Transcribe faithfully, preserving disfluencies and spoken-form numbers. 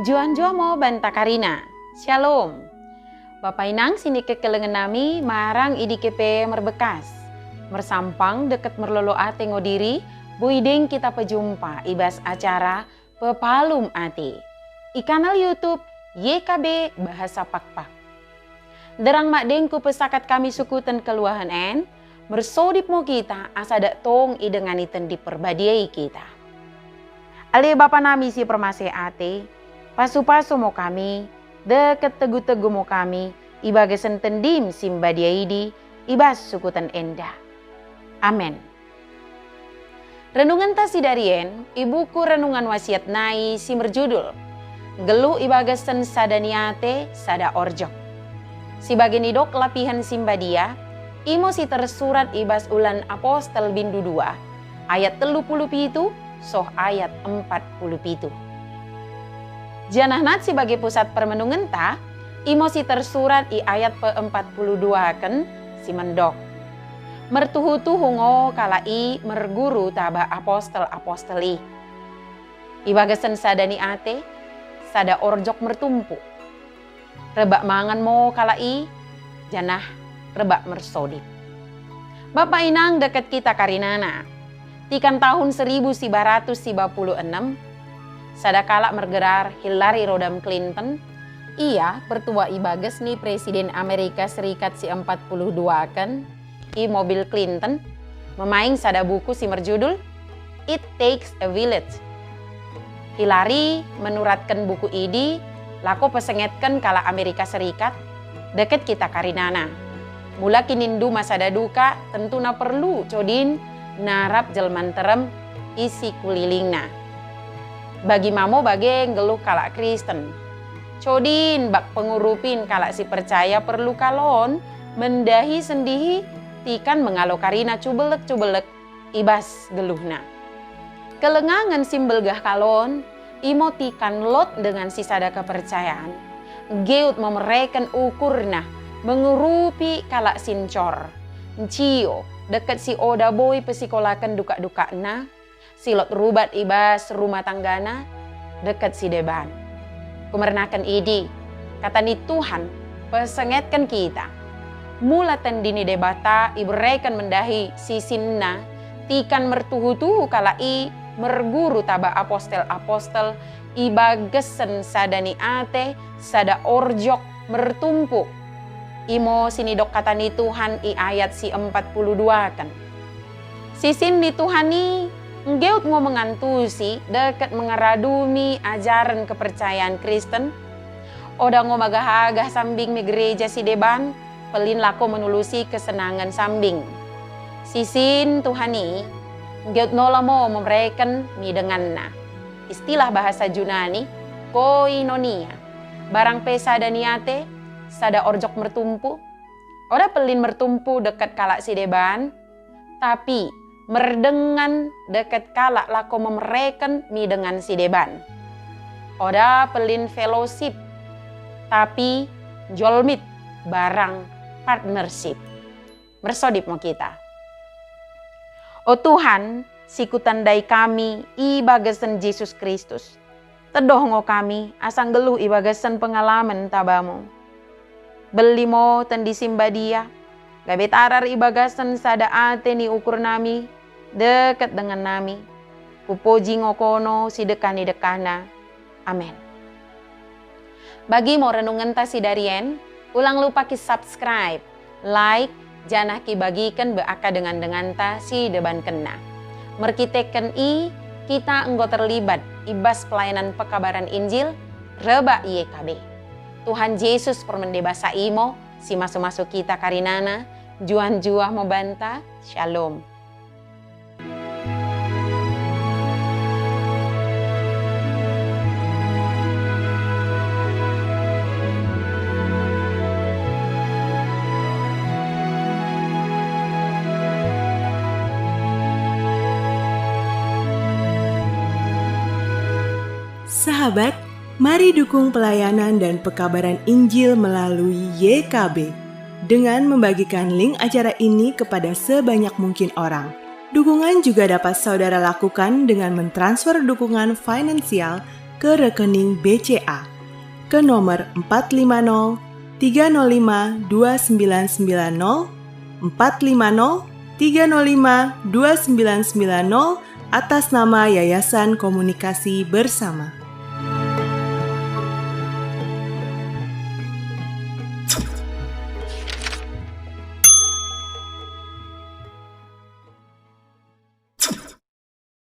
Njuah-njuah mo banta karina. Syalom. Bapa inang sinikekelengen nami marang i dike pe merbekas. Mersampang dekket merlolo ate ngo diri, boi deng kita pejumpa i bas acara Pepalum Ate i kanal YouTube Y K B Bahasa Pakpak. Nderrang madeng kupesakat kami sukuten keluahen en, mersodip mo kita asa dak tong idengani Tendi Perbadia i kita. Ale Bapa nami si permaseh ate, pasu-pasu mo kami, dekket tegu-tegu mo kami i bagasen Tendim si mbadia idi i bas sukuten enda. Amen. Renungenta sidarien i buku Renungan Wasiat nai si merjudul Nggeluh i bagasen sada ni ate, sada orjok. Si bage nidok lapihen si mbadia, imo si tersurat i bas Ulan Apostel bindu dua, ayat tellu puluh pitu soh ayat empat puluh pitu. Janah nat si bage pusat permenungenta, imo si tersurat i ayat peempat puluh duaken si mendok. Mertuhu-tuhu ngo kalak i merguru taba apostel-apostel i. I bagasen sada ni ate, sada orjok mertumpu. Rebbak mangan mo kalak i, janah rebbak mersodip. Bapa inang dekket kita karinana. Tikan tahun seribu siba ratus siba puluh enem, sada kalak mergerar Hillary Rodham Clinton, ia pertua i bages ni Presiden Amerika Serikat si empat puluh duaken, imo Bill Clinton, memaing sada buku si merjudul It Takes a Village. Hillary menuratken buku idi lako pesengetken kalak Amerika Serikat, dekket kita karinana. Mula kininduma sada dukak, tentuna perlu codin narap jelma nterrem i sikulilingna. Bagi ma mo bage nggeluh kalak Kristen. Codin bak pengurupin kalak si percaya perlu kalon mendahi sendihi tikan mengalo karina cubelek-cubelek i bas nggeluhna. Kelengangen si mbelgah kalon, imo tikan lot dengan si sada kepercayaan, nggeut memereken ukurna mengurupi kalak si ncor, ncio, dekket si oda boi pesikolaken dukak-dukakna, si lot rubat i bas rumah tanggana, dekket sideban. Kumernaken idi, kata ni Tuhan pesengetken kita. Mula Tendi ni Debata iberreken mendahi sisinna, tikan mertuhu-tuhu kalak i merguru taba apostel-apostel i bagasen sada ni ate, sada orjok mertumpu. Imo sinidok kata ni Tuhan i ayat si empat puluh duaken. Sisin ni Tuhan i nggeut ngo mengantusi dekket mengeradumi ajaren kepercayaan Kristen. Oda ngo magah-agah sambing mi gereja sideban, pellin lako menulusi kesenangen sambing. Sisin Tuhan i nggeut nola mo memereken mi denganna. Istilah bahasa Junani, koinonia. Barang pe sada ni ate, sada orjok mertumpu. Oda pellin mertumpu dekket kalak sideban, tapi merdengan dekket kalak lako memereken mi dengan sideban. Oda pellin fellowship, tapi njolmit barang partnership. Mersodip mo kita. O Tuhan, si kutandai kami i bagasen Jesus Kristus. Teddoh ngo kami asa nggeluh i bagasen pengalamen tabamu. Belli mo Tendi si mbadia, gabe tarar i bagasen sada ate ni ukur nami, dekket dengan nami. Kupoji ngo kono si dekkah ni dekkahna. Amen. Bagi mo renungenta sidarien, ulang lupa ki-subscribe, like, janah kibagiken be akka dengan-denganta si debankenna. Merkiteken i, kita enggo terlibat i bas pelayanan pekabaran Injil rebbak Y K B. Tuhan Jesus permende basa i mo si masu-masu kita karinana, njuah-njuah mo banta. Shalom. Sahabat, mari dukung pelayanan dan pekabaran Injil melalui Y K B dengan membagikan link acara ini kepada sebanyak mungkin orang. Dukungan juga dapat saudara lakukan dengan mentransfer dukungan finansial ke rekening B C A ke nomor empat lima nol tiga nol lima dua sembilan sembilan nol, empat lima nol tiga nol lima dua sembilan sembilan nol, atas nama Yayasan Komunikasi Bersama.